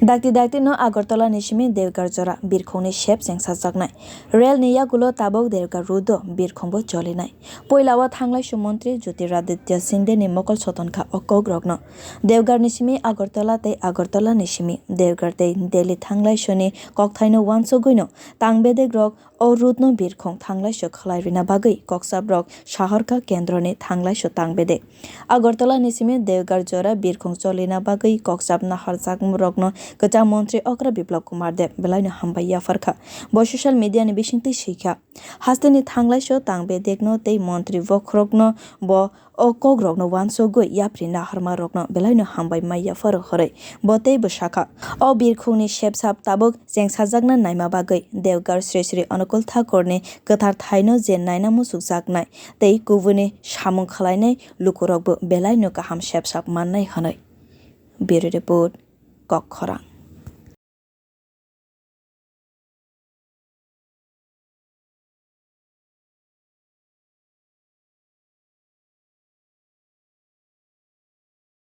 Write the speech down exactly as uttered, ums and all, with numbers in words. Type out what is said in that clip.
Dakti dakti no Agartala ni simi Deoghar jora birkhong ni sep chengsajaknai. Rail ni yagulo tabok Deoghar road o birkhong bo cholinai. Poila o thanglaisu montri Jyotiraditya Scindy ni mokol soton kha o kok rok no. Deoghar ni simi Agartala tei Agartala ni simi Deoghar tei Delhi thanglaisu ni kokthai no uansugui no tang bedek rok o route no birkhong thanglaisu khlai rwna bagwi kokchap rok sahorka kendro ni thanglaisu tang bedek. Agartala ni simi Deoghar jora birkhong cholina bagwi kokchap naharjak rokno kwcham montri okra Biplab Kumar Deb belai no hambai yaphar kha. Bo social media ni bisingtwi swi kha. Haste ni thanglaisu tang bedek no tei montri bokhorok no bo o kok rok no uansugui yapri naharma rok no belai no hambai mai yaphar hwrwi bo tei bo sakha. O birkhong ni sep sap tabuk chengsajakna naima bagwi Deoghar Sri Sri Anukul Thakur ni kwthar thai no je naina muchukjaknai tei kubuni samung khwlainai lukurokbo belai no kaham sep sap mannai hwnwi. Bureau Report, Kok Khorang.